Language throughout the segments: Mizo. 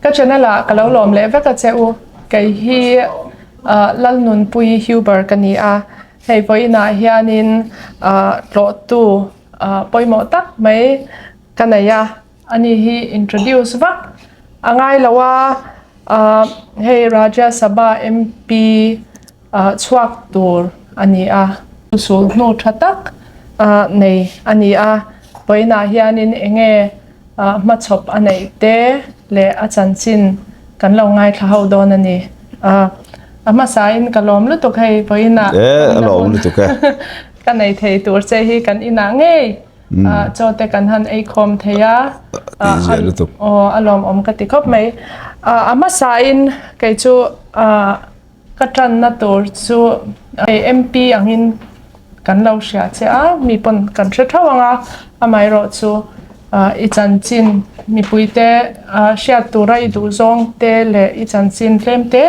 Ka channel ah ka lo lawm leh vek a che u. Kei hi Lalnunpuii Huber ka ni a, hei vawiinah hianin tlawhtu pawimawh tak mai ka nei a, ani hi introduce vak a ngai lo a, hei Rajya Sabha MP chhuak tur a ni a, sul hnu tha tak nei a ni a, vawiinah hianin eng nge hmachhawp a neih te leh a chanchin kan lo ngaithla ho dawn a ni. A hmasain ka lawm lutuk hei vawiinah ka nei thei tur che hi kan inah ngei chaw te kan han ei khawm thei a, aw a lawmawm ka ti khawp mai. A hmasain kei chu Ka tanna tur chu MP angin kan lo hria che a, mi pawn kan hre theuh ang a, amaherawh chu i chanchin mipuite hriat tura i duh zawng te leh i chanchin tlem te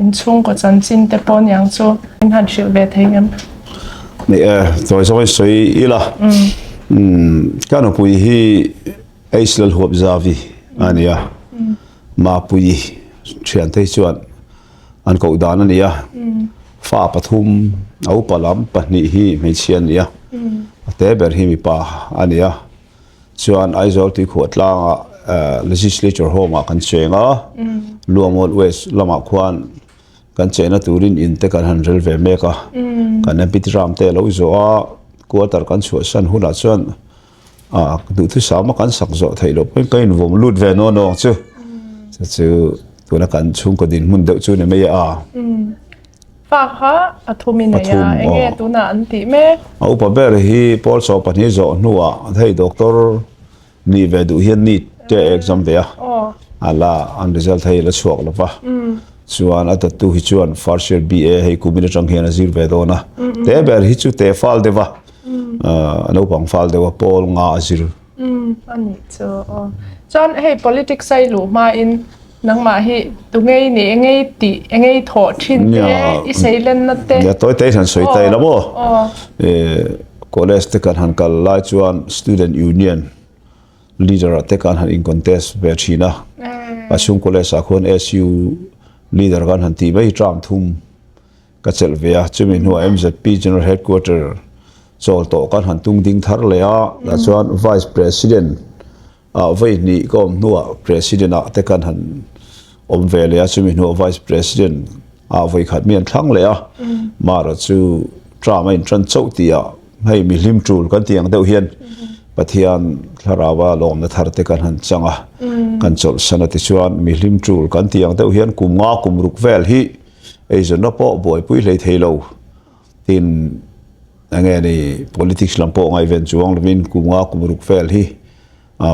inchhungkaw chanchin te pawh niang chu min han hrilh ve thei em? Ni e, tawi zawngin sawi ila, ka nupui hi Eisler huap zavi a ni a, Mapuii thiante hi chuan an koh dan a ni a, fa pathum a upa lam pahnih hi hmeichhia a ni a, a te ber hi mipa a ni a, chuan Aizawl tuikhuah tlangah Legislature Home ah kan cheng a, Luangmual West lamah khuan kan chehna turin in te kan han rel ve mek a, kan MP ram te a lo zawh a, quarter kan chhuahsan hunah chuan A duhthusam a kan sak zawh theih loh pawhin ka invawm lut ve nawn awng chu. Chu chu tuna kan chhungkaw dinhmun deuh chu ni mai a. Fa kha pathum i nei a, enge tunah an tih mek? A upa ber hi pawl sawm pahnih zawh hnuah hei doctor nih ve duh hian NEET te a exam ve a, a la an result hei la chhuak lo va. Chuan a tattu hi chuan first year BA hei kumin atang hian a zir ve dawn a. Te ber hi chu te fal deuh a. A naupang fal deuh a pawl nga a zir. A nih chu aw. Chuan hei politics a i luh hmain nangmah hi tu ngei ni engei tih engei thawh thin te i seilenna te. Nia tawi te hian sawi ta ila maw. College te kan han kal lai chuan student union leader ah te kan han in contest ve thin a. A chhung college ah khuan SU leader kan han tih mai hi term thum. Ka chelh ve a, chumi hnuah MZP General Headquarter chawl tawh kan han tung ding thar leh a, tah chuan Vice President ah vawi hnih ka awm hnuah President ah te kan han awm ve leh a, chumi hnuah Vice President ah vawi khat mi an thlang leh a, Mara chu term a intan chauh tih ah hei mi hlim tul kan tih ang deuh hian Pathian thlarau a lawmna thar te kan han chang a, kan chawlhsan a tichuan mi hlim tul kan tih ang deuh hian kum nga kum ruk vel hi Eizawnna pawh buaipui hlei thei lo. Tin, enge ni politics lam pawh ngaihven chuang lovin kum nga kum ruk vel hi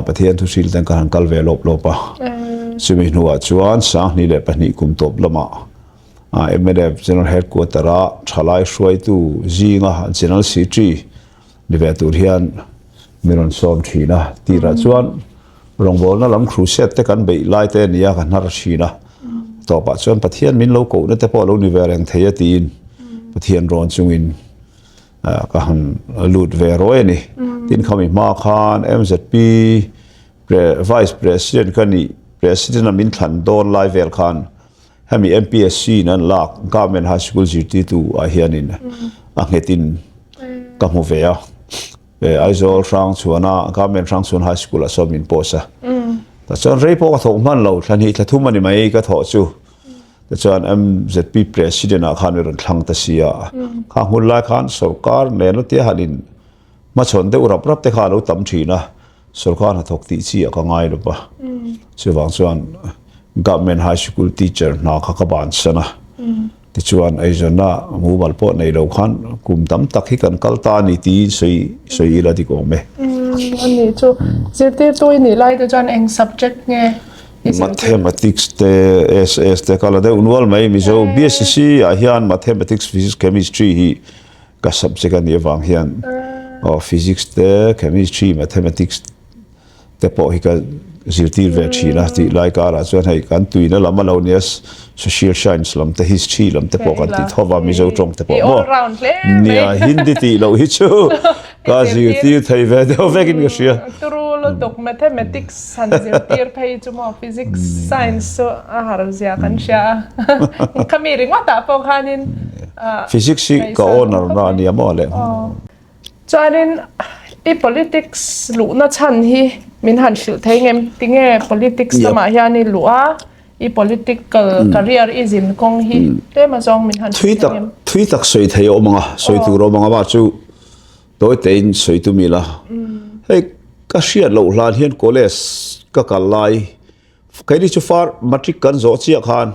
Pathian thu hrilh ten ka han kal ve lawp lawp a. Chumi hnuah chuan 2002 kum tawp lamah mnf General Headquarter a thalai hruaitu zinga General Secretary ni ve tur hian min rawn sawm thin a. Tirah chuan rawngbawlna lam crusade te kan beih lai te a ni a, ka hnar thin a. Tawpah chuan Pathian min lo kohna te pawh a lo ni ve reng thei a tiin Pathian rawn chungin ka han lut ve rawi a ni. Tin khami hma khan MZP Vice President ka nih President a min thlan dawn lai vel khan Hemi MPSC in an lak Government High School zirtirtu ah hianin a nghetin ka hmu ve a. Aizawl Hrangchhuana Government Hrangchhuan High School ah sawn min post a. Tah chuan rei pawh ka thawk hman lo, thla hnih thla thum a ni mai ka thawh chu. Tichuan MZP President ah khan i rawn thlang ta si a. Kha hmun lai khan sorkar nena tia han in hmachhawn deuh rap rap te kha a lo tam thin a. Sorkar hnathawk tih chi ah ka ngai lo va, chuvang chuan Government High School teacher hna kha ka bansan a, tichuan eizawnna mumal pawh nei lo khan kum tam tak hi kan kal ta a ni tiin sawi sawi ila dik awm e. A nih chu, zirtirtu i nih lai te chuan eng subject nge i zirtir? Mathematics te, SS te ka la deuh nual mai, Mizo BSc ah hian Mathematics, Physics, Chemistry hi Ka subject a nih avang hian aw physics te, chemistry, mathematics te pawh hi ka zirtir ve thin a tih lai karah chuan hei kan tuina lam a lo nia social science lam te history lam te pawh kan ti tho va Mizo tawng te pawh maw nia Hindi tih loh hi chu ka zirtir thei ve deuh vekin ka hria. lutuk mathematics han zirtir phei chu maw physics science chu a har zia kan hria a khami ringawtah pawh khanin physics hi ka honor na ania maw le. Chuanin i politics luhna chhan hi min han hrilh thei ngem tinge politics lamah hian i luh a i political career i zin kawng hi tlem azawng min han hrilh thei ngem. Thui tak sawi thei a awm ang a sawi tur a awm ang a mah chu Tawi tein sawi tum ila. Hei ka hriat loh hlan hian college ka kal lai keini chu far matric kan zawh chiah khan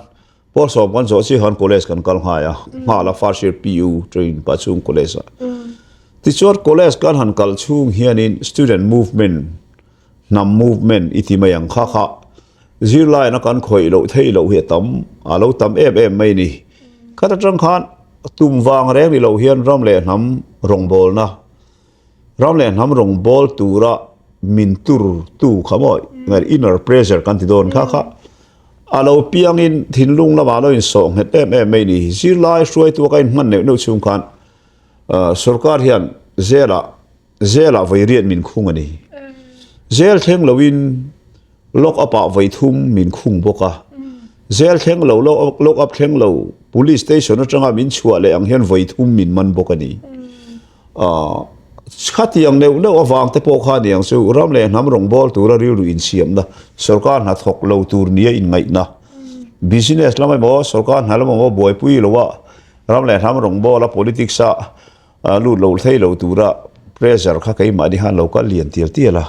pawl sawm kan zawh chiah khan college kan kal nghai a nghal a first year PU train pah chhung college ah. Tichuan college kan han kal chhung hianin student movement hnam movement i ti mai ang kha kha zirlai na kan khawih loh theih loh hi a tam a lo tam em em mai ni. Khat atang khan Tum vang reng ni lo hian ram leh hnam rawngbawlna, ram leh hnam rawngbâwl tura min tur tu kha maw inner pressure kan ti dawn kha kha a lo piangin thinlung lamah lo insawh nghet em em mai ni. Zirlai hruaitu ka inhman neuh neuh chhung khan sorkar hian zelah Zelah vawi riat min khung a ni. Zel thleng loin lock up ah vawi thum min khung bawk a. Zel thleng lo, lock up thleng lo, police station atanga min chhuah leh ang hian vawi thum min man bawk a ni. Khatiang neuh neuh avang te pawh kha aniang chu ram leh hnam rawngbâwl tura rilru insiamna, sorkar hna thawk lo tur nia inngaihna, business lam emaw sorkar hna lam emaw buaipui loa ram leh hnam rawngbâwla politics a A lut lo thei lo tura pressure kha keimahni khan lo kal lian tial tial a.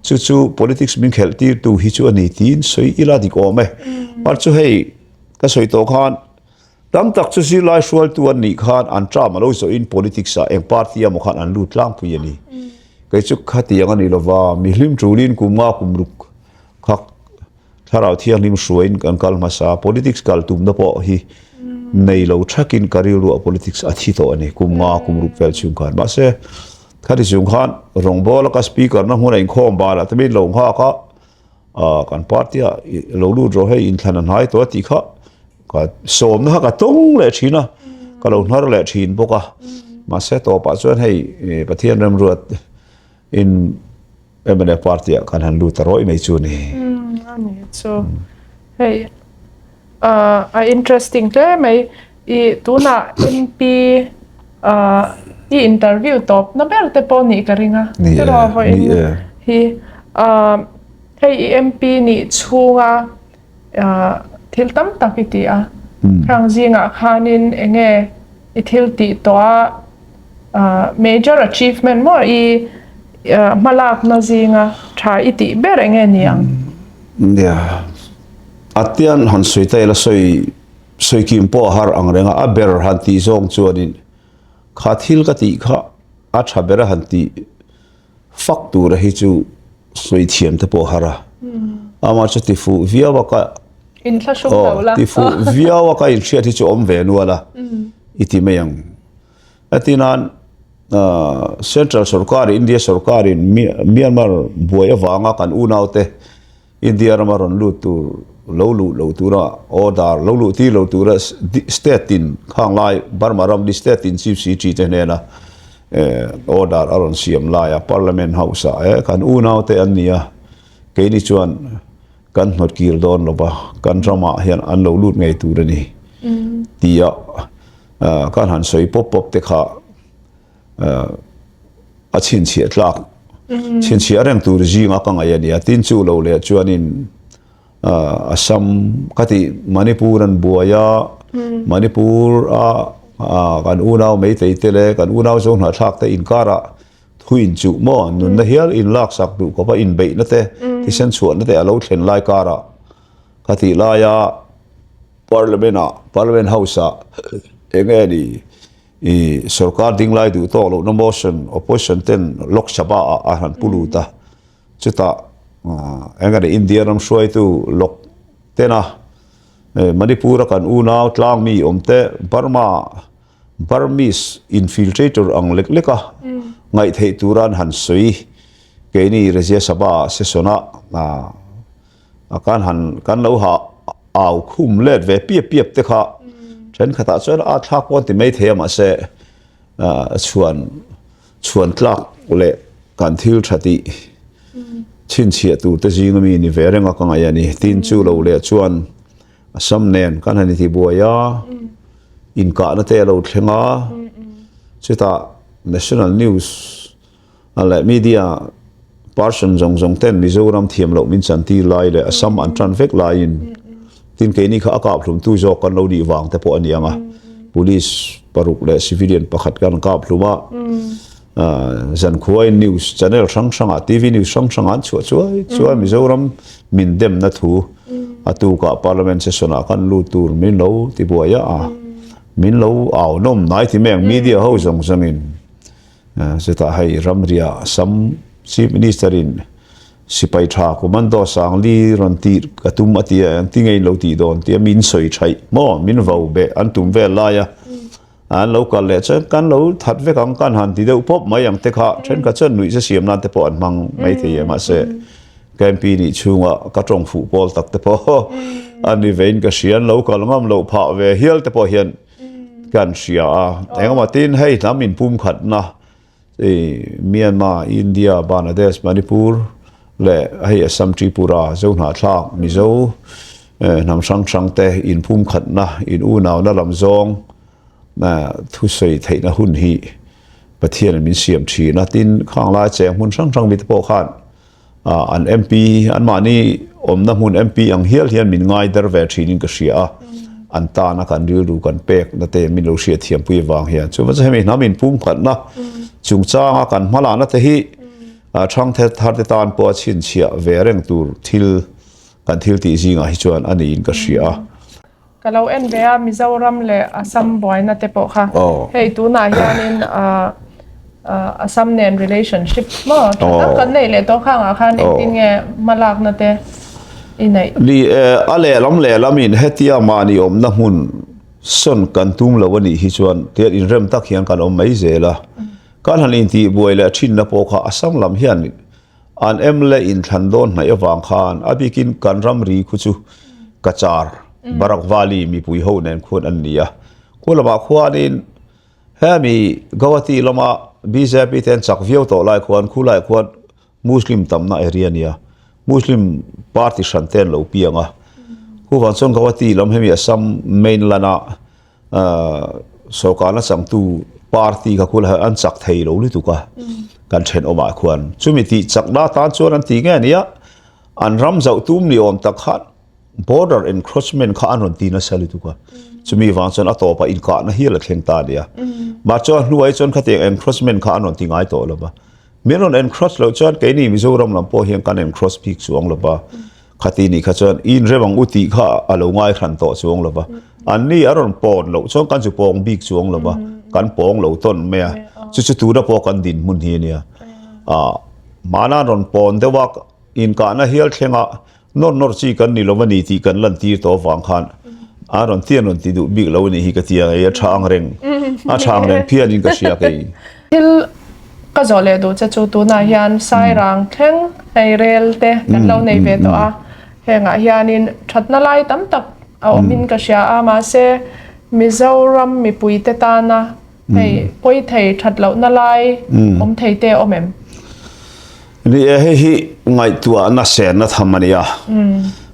Chu chu politics min khelh tir tu hi chu a ni tiin sawi ila dik awm e. Mar chu hei ka sawi tawh khan tam tak chu zirlai hrualtu an nih khan an term a lo zawhin politics ah eng party emaw khan an lut tlangpui a ni. Kei chu khatiang a ni lova mihlim tulin kum nga kum ruk kha Thlarau Thianghlim hruaiin kan kal hmasa, politics kal tumna pawh hi nei lo thakin ka rilruah politics a thi tawh a ni, kum nga kum ruk vel chhung khan. Mahse, khati chung khan rawngbawla ka speaker na hmuna inkhawm banah te min lo nghak a, kan party ah lo lut rawh hei inthlan a hnai tawh a tih kha ka sawmna kha ka tawng leh thin a, ka lo hnar leh thin bawk a. Mahse, tawpah chuan hei Pathian remruat in MNF party ah khan han lut ta rawih mai chu a ni. Umm a ni chu. Hei a interesting hle mai. I tunah MP i interview tawp na ber te pawh nih ka ring a. Ni e, ni e. Hi hei i MP nih chhunga thil tam tak i ti a. Khang zingah khanin enge i thil tih tawh a major achievement maw i hmalakna zinga tha i tih ber eng nge ni ang? Nia, a tian han sawi ta ila sawi sawi kim pawh a har ang reng a, a ber han tih zawng chuanin kha thil ka tih kha a tha ber a han tih fak tura hi chu sawi thiam te pawh a har a, amah chu ti fuh viau a ka Inthlahrung lo la. Ti fuh viau a ka inhriat hi chu awm ve nual a i ti mai ang. Hetinan Central sorkar India sorkarin Myanmar buai avanga kan unaute India rama rawn lut tur lo luh lo tura order lo luh tir lo tura state tin khang lai Burma ram ni state tin Chief Secretary te hnena order a rawn siam lai a Parliament House ah kan unaute an ni a keini chuan Kan hnawt kir dawn lo va, kan ramah hian an lo lut ngei tur a ni tia kan han sawi pawp pawp te kha a chhinchhiah tlak, chhinchhiah reng tur zinga ka ngaih a ni a. Tin chu lo leh chuanin Assam ka tih Manipur an buai a, Manipur a kan unau Meitei te leh kan unau Zohnahthlak te inkarah Thu inchuh maw, nunna hial inlaksak duh khawpa inbeihna te, thisen chhuahna te a lo thlen lai karah ka tih laia Parliament-ah, Parliament House-ah eng nge ni i sorkar ding lai duh tawk lohna motion opposition ten Lok Sabha-ah a han pu lut a, chutah eng nge ni India ram hruaitu Lok tena Manipur-a kan unau tlangmi awm te Burma Burmese infiltrator ang lek lek a ngaih theih tura an han sawi. Keini Rajya Sabha session ah a kan han kan lo ha au khum let ve piap piap te kha thenkhatah chuan a thlak pawh an ti mai thei a mahse chhuan chhuan tlak leh kan thil tha tih. chhinchhiah tur te zing ami ni ve reng a ka ngaih a ni. Tin chu lo leh chuan Assam nen kan han intibuai a, inkahna te a lo thleng a, chutah national news leh media person zawng zawng ten Mizoram thiam loh min chantir lai leh Assam an tan vek laiin tin keini kha a kaphlumtu zawk kan lo nih vang te pawh a ni ang a, police paruk leh civilian pakhat kan kaphlum a. Zankhuain news channel hrang hrangah TV news hrang hrangah an chhuah chuai chuai Mizoram min demna thu a tukah parliament session ah khan lut tur min lo ti buai a min lo au nawm hnai ti mai ang media ho zawng zawngin chutah hei ramria Assam chief minister in sipai tha commando Sangli rawn tih ka tum a ti a engtin nge in lo tih dawn tia min sawi thaih maw min vau beh an tum vel lai a. An lo kal leh chuan kan lo that vek ang kan han ti deuh pawp mai ang te kha thenkhat chuan nuih che siam nan te pawh an hmang mai thei e mahse ka MP nih chhunga ka tawng fuh pawl tak te pawh an ni vein ka hria an lo kal ngam loh phah ve hial te pawh hian kan hria a engemaw tin hei hnam inpumkhatna Myanmar, India, Bangladesh, Manipur leh hei Assam, Tripura, Zohnahthlak, Mizo hnam hrang hrang te inpumkhatna, in unauna lam zawng thusawi theihna hun hi Pathianin min siam thin a. Tin, khang lai cheng hmun hrang hrang mite pawh khan An MP, anmahni awmna hmun MP ang hial hian min ngai der ve thinin ka hria a, an tana kan rilru kan pekna te min lo hriat thiampui avang hian. Chuvang chu hemi hnam inpumkhatna chungchanga kan hmalakna te hi thangthe thar te tan pawha chhinchhiah ve reng tur thil kan thil tih zingah hi chuan a niin ka hria a. Ka lo en ve a, Mizoram leh Assam buaina te pawh kha hei tunah hianin Assam nen relationship maw tha tak kan neih leh tawh khangah khan engtin nge hmalakna te i neih? Ni e, a lehlam lehlamin hetia mahni awmna hmun sawn kan tum lo a nih hi chuan tian inrem tak hian kan awm mai zel a. Kan han intihbuai leh thinna pawh kha Assam lam hian An em leh inthlan dawn hnaih avang khan a bikin kan ramri khu chu Cachar, Barak Valley mipui ho nen khuan an ni a. Khu lamah khuanin hemi Guwahati lama bjp te an chak viau tawh lai khuan khu laiah khuan Muslim tamna area a ni a, Muslim party hran te an lo piang a. Chuvang chuan Guwahati lam hemi Assam mainland ah Sawrkarna changtu party kha khul an chak thei lo lutuk a, kan thenawmah khuan chumi tih chakna atan chuan an ti nge a nia, an ram zauh tum ni awm tak khan border encroachment kha an rawn ti nasa lutuk a, chumi vang chuan a tawpah inkahna hial a thleng ta a nia. Mahse a hnuai chuan khatiang encroachment kha an rawn ti ngai tawh lo va, min rawn encroach loh chuan keini Mizoram lam pawh hian kan encroach bik chuang lo va. Khati nih kha chuan in rem ang u tih kha a lo ngai hran tawh chuang lo va, an ni a rawn pawn loh chuan kan chu pawng bik chuang lo va, kan pawng lo tawn mai a, chu chu tuna pawh kan dinhmun hi a nia. Ah, hmana an rawn pawn deuh a, inkahna hial thlenga nawr nawr chi kan ni lo va ni tih kan lantir tawh avang khan a rawn ti an rawn ti duh bik lo a nih hi ka ti a, hei a tha ang reng, a tha ang reng phianin ka hria kei. Thil ka zawh leh duh che chu tunah hian Sairang thleng hei rel te kan lo nei ve tawh a, hengah hianin thatna lai tam tak a awmin ka hria a, mahse Mizoram mipui te tana hei pawi thei that lohna lai awm thei te a awm em? Ni e, hei hi ngaihtuahna senna tham a ni a,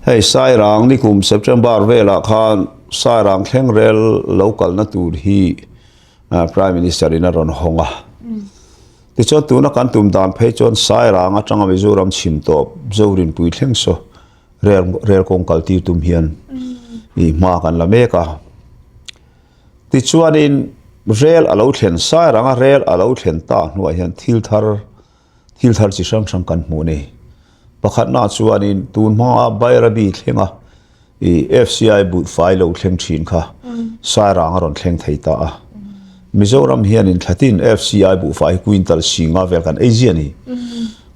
hei Sairang nikum September velah khan Sairang thleng rel lo kalna tur hi Prime Minister in a rawn hawng a. Tichuan tuna kan tum dan phei chuan Sairang atanga Mizoram chhim tawp Zorinpui thleng saw rel rel kawng kal tir tum hian i hma kan la mek a. Tichuanin rel a lo thlen Sairanga rel a lo thlen ta hnuah hian thil thar Thil thar chi hrang hrang kan hmuh a ni. Pakhatna chuanin tun hmanga Bairabi thlenga i FCI buhfai lo thleng thin kha Sairang a rawn thleng thei ta a. Mizoram hianin thlatin FCI buhfai hi quintal singa vel kan ei zia a ni.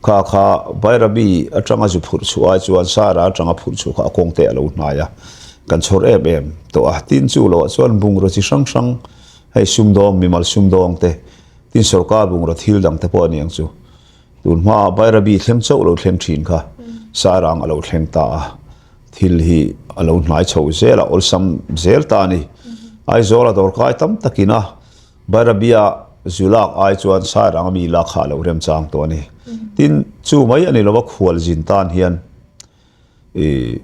Kha kha Bairabi atanga zu phurh chhuah ai chuan Sairang atanga phurh chhuah kha a kawng te a lo hnai a, kan chhawr em em tawh a. Tin chu loah chuan bungraw chi hrang hrang hei sumdawng, mimal sumdawng te Tin sorkar bungraw thil dang te pawh a ni ang chu. Tun hmaah Bairabi thleng chauh lo thleng thin kha Sairang a lo thleng ta a, thil hi a lo hnai chho zel a, awlsam zel ta a ni. Aizawl a dawrkai tam takin a Bairabia. Zu lak ai chuan Sairang ami lak kha a lo remchang tawh a ni. Tin, chu mai a ni lova khualzin tan hian i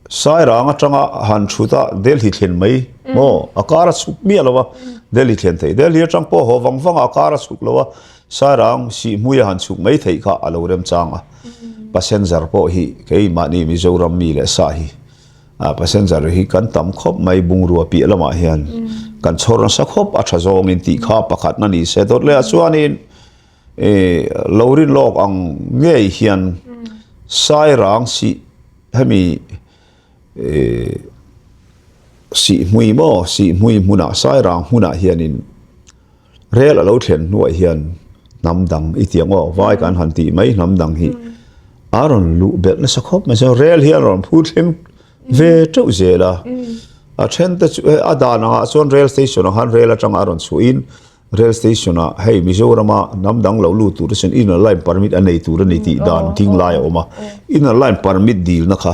Sairang atanga han thut a Delhi thlen mai maw a kar a chhuk miah lo a Delhi thlen theih. Delhi atang pawh haw vang vang a a kar a chhuk lo a Sairang sihhmui a han chhuk mai theih kha a lo remchang a. Passenger pawh hi keimahni Mizoram mi leh sa hi A passenger hi kan tam khawp mai bungrua piah lamah hian kan chhawr nasa khawp a tha zawngin tih kha pakhatna ni se dawt leh ah chuanin ih lo rin lawk ang ngei hian Sairang sih hemi ih sihhmui maw sihhmui hmunah Sairang hmunah hianin Rel a lo thlen hnuah hian hnam dang i tiang aw, vai kan han tih mai hnam dang hi a rawn luh belh nasa khawp mai chuan rel hi a rawn phur thleng ve teuh zel a. A then te chu a dan angah chuan rail station ah khan rel atanga a rawn chhuahin rail station ah hei Mizorama hnam dang lo lut tur te chuan inner line permit a nei tur a ni tih dan ding lai a awm a. Inner line permit dilna kha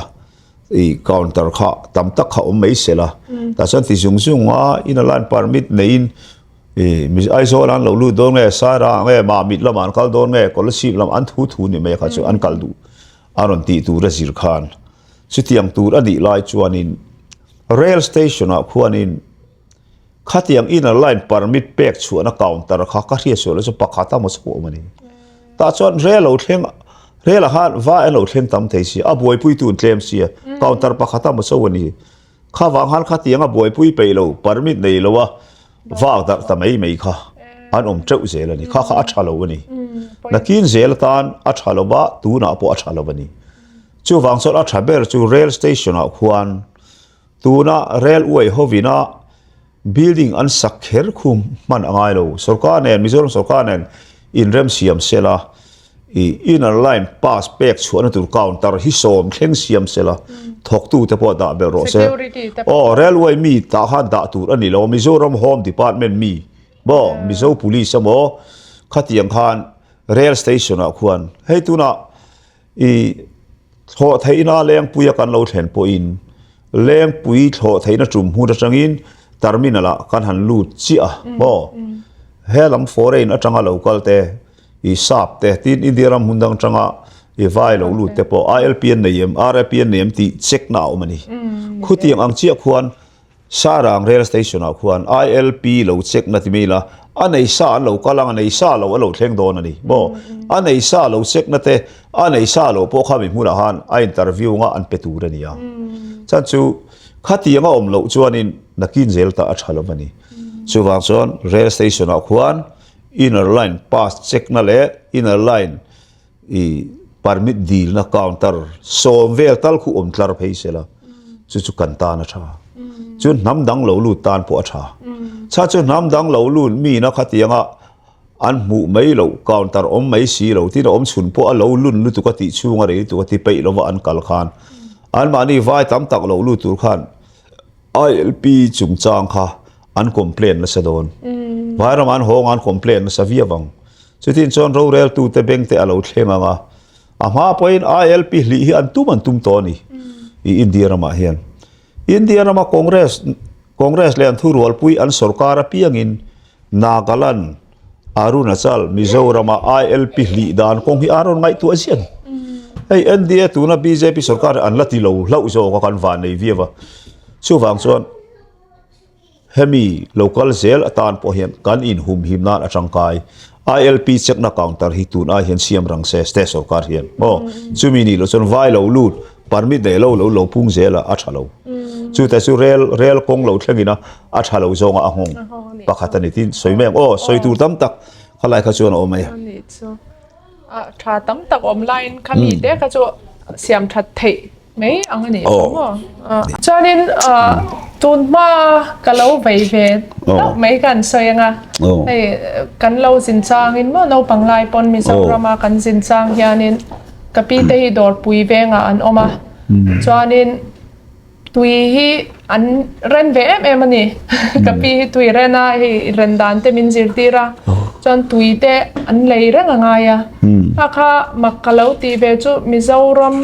i counter kha tam tak kha awm mai se la. Tah chuan ti zung zung a inner line permit neiin I Aizawl an lo lut dawn nge, Sairang nge, Mamit lamah an kal dawn nge, Kolasib lamah an thu thu ni mai kha chu an kal duh a rawn tih tur a zir khan. Chutiang tur a nih lai chuanin Rail Station ah khuanin khatiang inner line permit pek chhuahna counter kha ka hriat sual chu pakhat a maw chauh awm a ni. Tah chuan rail lo thleng rail ah khan vai an lo thleng tam thei sia, a buaipuitu an tlem sia, counter pakhat a maw chauh a ni. Kha vang khan khatiang a buaipui peih lo, permit nei lo a vak darh ta mai mai kha an awm teuh zel a ni. Kha kha a tha lo a ni. Nakin zel atan a tha lo va, tunah pawh a tha lo a ni. Chuvang chuan a tha ber chu rail station ah khuan tuna rail uai hovina Building an sak kher khum hman a ngai lo. Sorkar nen, Mizoram sorkar nen inrem siam sela, i inner line pass pek chhuahna tur counter hi sawm thleng siam sela, thawktute pawh dah belh rawh se. Aw, railway mi tah khan dah tur a ni lo, Mizoram Home Department mi maw, Mizo Police emaw khatiang khan rail station ah khuan hei tunah I thlawh theihna Lengpuia kan lo thlen pawhin Lengpui thlawh theihna tum hmun atangin terminal ah kan han lut chiah a maw? He lam foreign atanga lo kal te, i sap te, tin India ram hmun dang atanga i vai lo lut te pawh ILP an nei em, RAP an nei em tih check na a awm a ni. Khutiang ang chiah khuan Sarang rail station ah khuan ILP lo check na ti mai ila, a nei sa an lo kal ang, a nei sa lo a lo thleng dawn a ni maw? A nei sa lo check na te, a nei sa lo pawh kha mi hmunah khan a interview nga an pe tur a ni a. Chuan chu khatiang a awm loh chuanin nakin zel ta a tha lo a ni. Chuvang chuan rail station ah khuan inner line pass check na leh inner line I permit dilna counter sawm vel tal khu awm tlar phei se la, chu chu kan tan a tha. Chu hnam dang lo lut tan pawh a tha. Chha chu hnam dang lo lut mi na khatianga an hmuh mai loh, counter awm mai si lo, tin a awm chhun pawh a lo lun lutuk a tih chhung a rei lutuk a ti peih lova an kal khan anmahni vai tam tak lo lut tur khan ILP chungchang kha an complain nasa dawn. Vairam an hawng an complain nasa viau ang. Chutin chuan roreltute bengte a lo thleng ang a, a hma pawhin ILP hlih hi an tum an tum tawh a ni i India ramah hian. India rama Congress Congress leh an thurualpui an sorkar apiangin Nagaland, Arunachal, Mizorama ILP hlih dan kawng hi a rawn ngaihtuah ziah a ni. Hei NDA tuna bjp sorkar hi an la ti lo hlauh zawk a kan van nei viau a, chuvang chuan Hemi lo kal zel atan pawh hian kan inhumhim nan a tangkai. ILP check na counter hi tun ai hian siam rang se state sorkar hian maw? Chumi nih loh chuan vai lo lut permit nei lo lo lo pung zel a a tha lo. Chute chu rel rel kawng lo thleng in a a tha lo zawng a a nghawng pakhat a ni tin sawi mai ang aw sawi tur tam tak khalai kha chuan a awm mai a. Tha tam tak awm laiin khami te kha chu siam that theih mai ang a nih chu maw. Chuanin tun hma ka lo vei ve deuh mai kan sawi ang a, hei kan lo zin changin maw naupang lai pawn Mizorama kan zin chang hianin ka pi te hi dawrpui vengah an awm a, chuanin Tui hi an ren ve em em a ni. Ka pi hi tui ren a, hei ren dan te min zirtir a. Chuan tui te an lei reng a ngai a. Kha kha mak ka lo tih ve chu Mizoram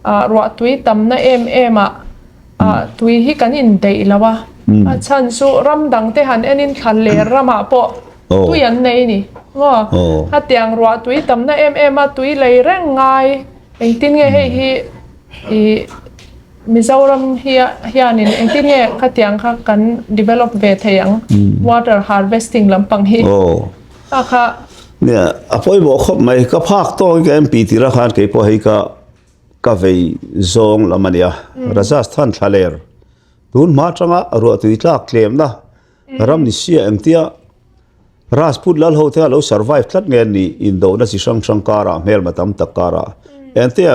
ruah tui tamna em em ah tui hi kan indeih lo a. A chhan chu ram dang te han enin thla ler ramah pawh. Tui an nei ni maw? Hetiang ruah tui tamna em em a tui lei reng ngai engtin nge hei hi ih Mizoram hi hianin engtin nge khatiang kha kan develop ve thei ang water harvesting lampang hi a kha. Nia a pawimawh khawp mai ka phak tawk ka MP tira khan keipawh hei ka ka vei zawng lam a nia Rajasthan thlaler tun hma atanga ruahtui tlak tlemna Ram ni sia engtia Rajput lal ho te a lo survive tlat nge ni indona chi hrang hrang karah hmelma tam tak karah engtia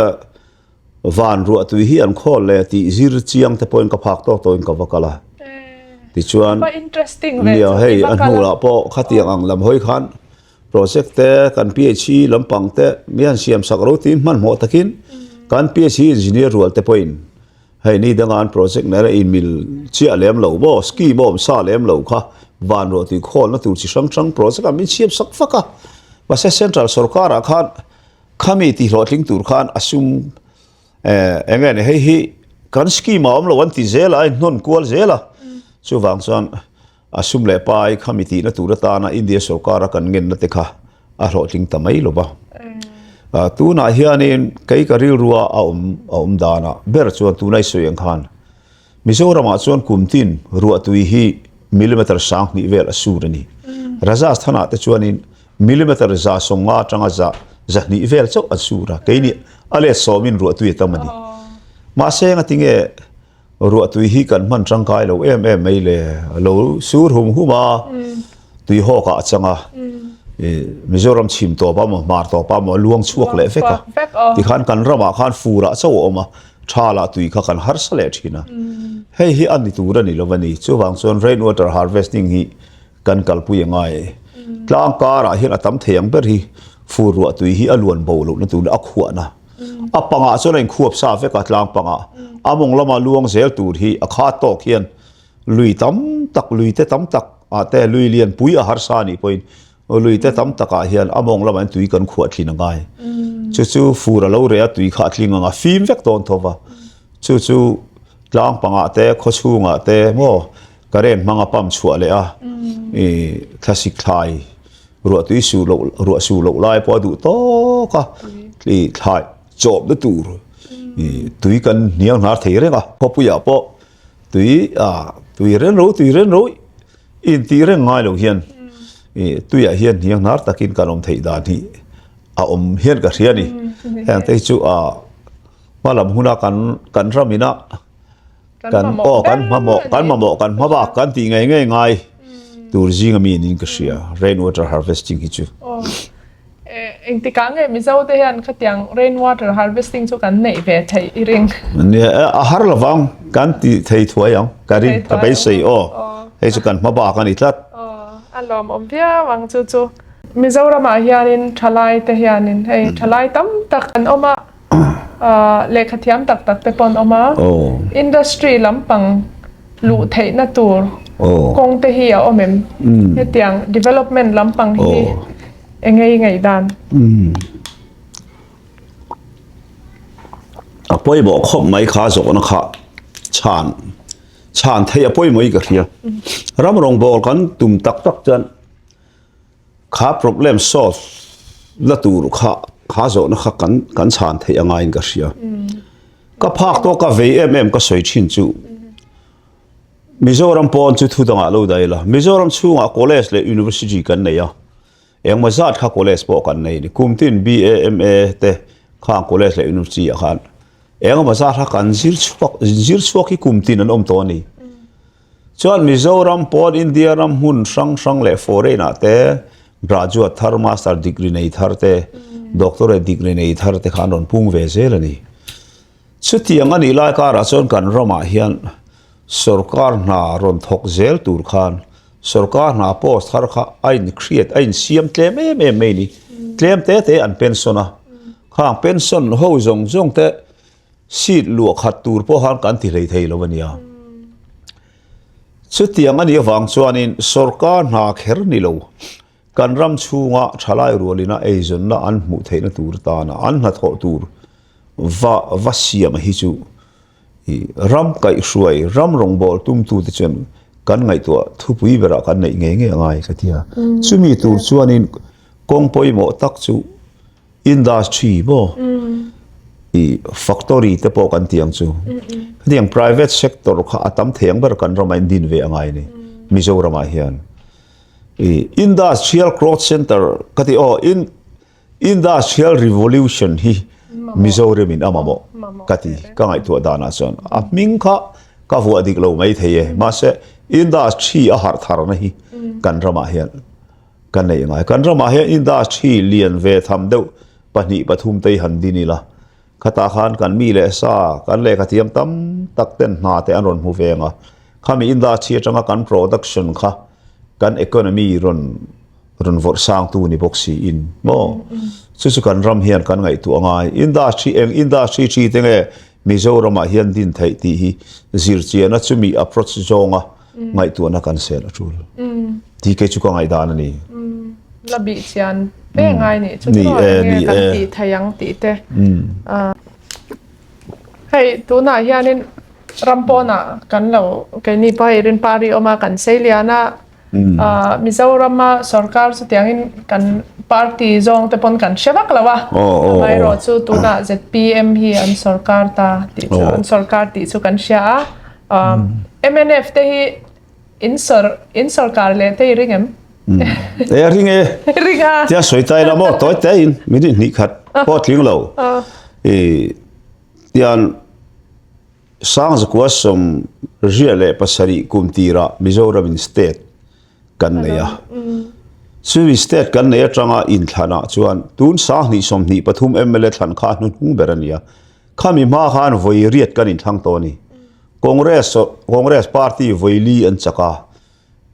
van ruah tui hi an khawl leh tih zir chiang te pawhin ka phak tawk tawhin ka va kal a tichuan nia hei a hnuah pawh khatiang ang lam hawi khan project te kan PHE lampang te mi han siam sak ro tiin hmanhmawh takin kan PHE engineer rual te pawhin Hei ni danga an project nena inmil chiah lem lo maw, scheme a awm sa lem lo kha van ruah tui khawlna tur chi hrang hrang project ah min chhiam sak vak a. Mahse central sorkar ah khan khami tih hlawhtling tur khan a sum eh eng nge ni hei hi kan scheme ah awm lo an ti zel a, a inhnawn kual zel a. Chuvang chuan A sum leh pai kha mi tihna tur atana India sorkara kan ngenna te kha a hlawhtling ta mai lo va. Tunah hianin kei ka rilrua a awm a awm danah ber chuan tuna i sawi ang khan Mizoramah chuan kum tin ruahtui hi millimeter 2000 vel a sur a ni. Rajasthan-ah te chuanin millimeter 150 atanga 200 vel chauh an sur a, keini a let sawmin ruahtui a tam a ni. Mahse engatinge Ruahtui hi kan hman tangkai lo em em mai le, a lo sur hum hum a, tui hawk ah a chang a, Mizoram chhim tawp a maw hmar tawp a maw a luang chhuak leh vek a, tikhan kan ramah khan fur ah chauh a awm a, tha lah tui kha kan harsa leh thin a, hei hi a ni tur a ni lo a ni, chuvang chuan rain water harvesting hi kan kalpui a ngai e, tlang karah hian a tam thei ang ber hi fur ruahtui hi a luan bo lohna tur a khuahna. A pangah chuan a inkhuap sa vek a, tlang pangah. A mawng lama luang zel tur hi a kha tawk hian lui tam tak, lui te tam tak ah te, lui lian pui a harsa anih pawhin lui te tam tak ah hian a mawng lamah hian tui kan khuah thin a ngai. Chu chu fur a lo reh a, tui kha a tling ang a, fim vek dawn tho va. Chu chu tlang pangah te, khaw chhungah te maw current hmanga pump chhuah leh a, ih thlasik thlai Ruah tui su loh ruah su loh lai pawh a duh tawk a, i thlai chawpna tur i tui kan hniang hnar thei reng a, khawpuiah pawh tui ah tui ren ro tui ren ro intih reng ngai lo hian i tuiah hian hniang hnar takin kan awm theih dan hi a awm hian ka hria a ni. Heng te hi chu ah hmalam huna kan kan ram ina Kan aw kan hmamawh kan mamawh kan hma bak kan tih ngei ngei ngai tur zinga mi niin ka hria rain water harvesting hi chu. Engtikah nge Mizo te hian khatiang rain water harvesting chu kan neih ve theih i ring? Nia a har lovang kan ti thei thuai ang ka ring ka beisei aw hei chu kan hma bak a ni tlat. A lawmawm viau ang chu chu. Mizoramah hianin thalai te hianin hei thalai tam tak an awm a. Lehkha thiam tak tak te pawh an awm a, industry lampang luh theihna tur kawng te hi a awm em? Hetiang development lampang hi eng nge i ngaihdan? A pawimawh khawp mai kha zawhna kha chhan chhan theih a pawimawh i ka hria. Ram rawngbâwl kan tum tak tak chuan Kha problem solve la tur kha kha zawhna kha kan kan chhan theih a ngaiin ka hria. Ka phak tawk ka vei em em ka sawi thin chu Mizoram pawn chu thu dangah lo daih la. Mizoram chhungah college leh university kan nei a, engmaw zat kha college pawh kan nei a ni. Kum tin BA, MA te khang college leh university ah khan engemaw zat kha kan zir chhuak zir chhuak hi kum tin an awm tawh a ni. Chuan Mizoram pawn India ram hmun hrang hrang leh foreign ah te graduate thar, master degree nei thar te, doctorate degree nei thar te kha an rawn pung ve zel a ni. Chutiang a nih lai karah chuan kan ramah hian sorkar hna rawn thawk zel tur khan sorkar hna post thar kha a in create a in siam tlem em em mai a ni. Tlem te te an pension a, khang pension ho zawng zawng te Seat luah khat tur pawh khan kan ti hlei thei lo a nia. Chutiang a nih avang chuanin sorkar hna kher ni lo, kan ram chhunga thalai rualina eizawnna an hmuh theihna tur atana an hnathawh tur va va siam hi chu ram kaihhruai, ram rawngbâwl tumtute chuan. kan ngaihtuah thupui berah kan neih ngei ngei a ngai ka ti a. Chumi tur chuanin kawng pawimawh tak chu industry maw i factory te pawh kan tih ang chu. Hetiang private sector kha a tam thei ang ber kan ramah in din ve a ngai a ni Mizoramah hian. I industrial growth center ka ti aw in Industrial Revolution hi Mizoram in a mamawh ka ti, ka ngaihtuah danah chuan a hming kha ka vuah dik lo mai thei e, mahse industry a harh tharna hi kan ramah hian ka neih ngai. Kan ramah hian industry lian ve tham deuh pahnih pathum te hi han din ila, khatah khan kan mi leh sa, kan lehkha thiam tam tak ten hna te an rawn hmu ve ang a, khami industry atanga kan production kha kan economy rawn rawn vawrh sangtu ni bawk siin maw chu chu kan ram hian kan ngaihtuah ngai industry eng industry thi te nge Mizoramah hian din theih tih hi zirchiahna chumi approach zawnga ngaihtuahna kan sel a tul tih kei chu ka ngaihdan a ni. La bih chian ve ngai nih chu chu eng nge kan tih thei ang tih te. Hei tunah hianin ram pawnah kan lo keini pawh hei Rinpari awma kan sei lian a. Mizorama sorkar chutiangin kan party zawng te pawn kan hre vak lo a, amaherawh chu tunah zpm hi an sorkar ta tih chu an sorkar tih chu kan hria a, mnf te hi in sor in sorkar leh te i ring em? E a ring e. Ring a. Tia sawi ta ila maw tawi te in minute hnih khat pawh tling lo. I tian Sangzakua 77 kum tirah Mizoramin state kan nei a. Chumi state kan nei atanga inthlanah chuan tun 2023 mla thlan kha a hnuhnung ber a ni a. Khami hma khan vawi riat kan inthlang tawh a ni. Congress Congress party vawi li an chak a.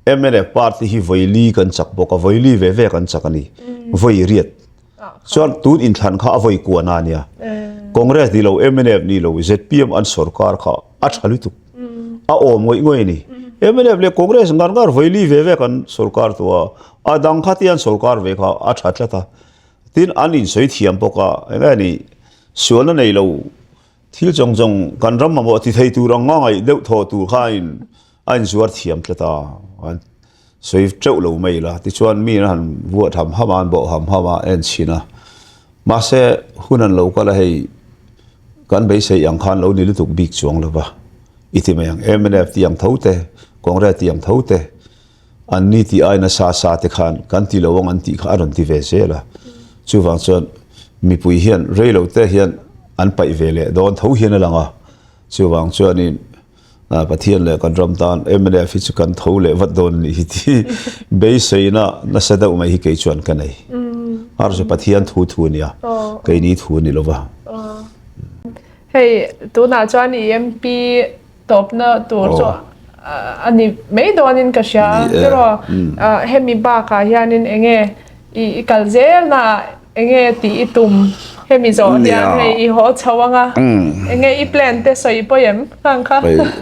Mnf party hi vawi li kan chak bawk a, vawi li ve ve kan chak a ni. Vawi riat. Chuan tun inthlan kha a vawi kuan a nia. Congress ni lo, mnf ni lo, zpm an sorkar kha a tha lutuk. A awm ngawih ngawih a ni. Mnf leh Congress ngar ngar vawi li ve ve kan sorkar tawh a, a dang kha te an sorkar ve kha a tha tlat a. Tin, an insawi thiam bawk a, eng nge ni, sualna nei lo Thil zawng zawng kan ram mamawh ti thei tur ang nga ngaih deuh thaw tur kha a in a inzuar thiam tlat a, an sawi teuh lo mai la. Tichuan mi an han vuat ham ham a, an bawh ham ham a, en chhin a. Mahse hun an lo kal a hei kan beisei ang khan lo ni lutuk bik chuang lo va i ti mai ang. Mnf tih ang tho te, Congress tih ang tho te An ni tih ai nasa sa te khan kan ti lo ang an tih kha a rawn ti ve zel a. Chuvang chuan mipui hian rei lo te hian an paih ve leh dawn tho hian a lang a. Chuvang chuanin Pathian leh kan ram tan mnf hi chu kan tho leh vat dawn a nih hi tih beiseina nasa deuh mai hi kei chuan ka nei. Har chu Pathian thu thu a nia, keini thu a ni lo va. Hei tunah chuan i MP tawpna tur chu a ni mai dawnin ka hria tiraw hemi bakah hianin enge i kal zelna enge tih i tum hemi zawh hian hei i haw chho anga enge i plan te sawi pawi em khang kha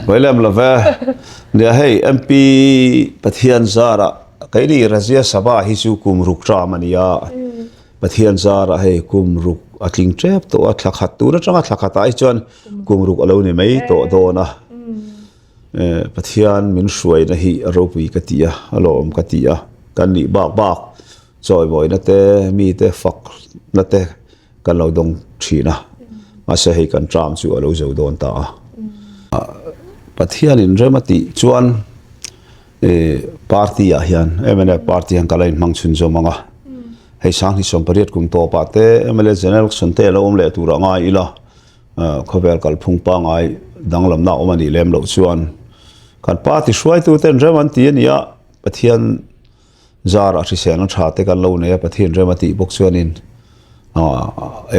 pawi lem lo ve nia hei MP Pathian zarah keini Rajya Sabha hi chu kum ruk ṭam a nia. Pathian zarah hei kum ruk a tling tep tawh a, thla khat tun atanga thla khatah hi chuan kum ruk a lo ni mai tawh dawn a. Pathian min hruaina hi a ropui ka ti a, a lawm ka ti a, kan nih bak bak chawimawina te mite fakna te kan lo dawng thin a, mahse hei kan term chu a lo zo dawn ta a. Pathianin rem a tih chuan Party ah hian mnf party hian ka la inhmang chhunzawm ang a, hei 2018 kum tawpah te mla general election te a lo awm leh tur a ngai ila, khawvel kalphung pangngai danglamna a awm a nih lem loh chuan kan party hruaitu ten rem an ti a ni a, Pathian zarah hriselna tha te kan lo nei a, Pathian rem a tih bawk chuanin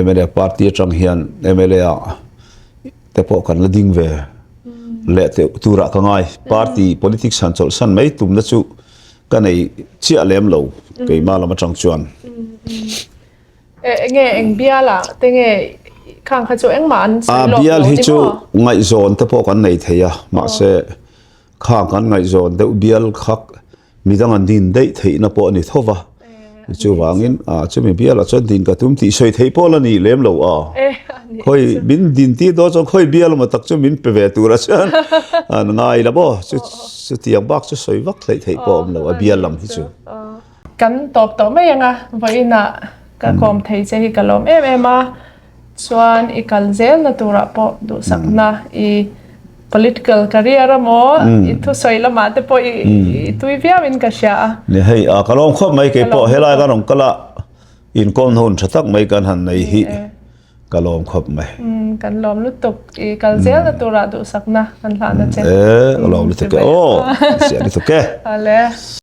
mnf party atang hian mla ah te pawh kan la ding ve leh teuh turah ka ngai. Party politics han chawlhsan mai tumna chu ka nei chiah lem lo keimah lam atang chuan. Enge eng bial ah te nge khang kha chu engmah an sawi lawk lo ni maw? Bial hi chu ngaihzawn te pawh kan nei thei a mahse khang kan ngaihzawn deuh bial kha midang an din daih theihna pawh a ni tho va. Chuvangin chumi bialah chuan din ka tum tih sawi theih pawh la ni lem lo a. Khawi min din tir dawn chuan khawi bial emaw tak chu min pe ve tura chuan an ngai la maw. Chutiang bak chu sawi vak hleih theih pawh a awm lo a bial lam hi chu. Kan tawp tawh mai ang a, vawiinah ka kawm thei che hi ka lawm em em a. Chuan i kal zelna turah pawh duhsakna i political career emaw i thusawi lamah te pawh i tui viauin ka hria a. Ni hei a ka lawm khawp mai kei pawh helai kan rawn kal a inkawmna hun tha tak mai kan han nei hi ka lawm khawp mai. Kan lawm lutuk i kal zelna turah duhsakna kan hlahna che. E ka lawm lutuk e aw siah lutuk e. Awle.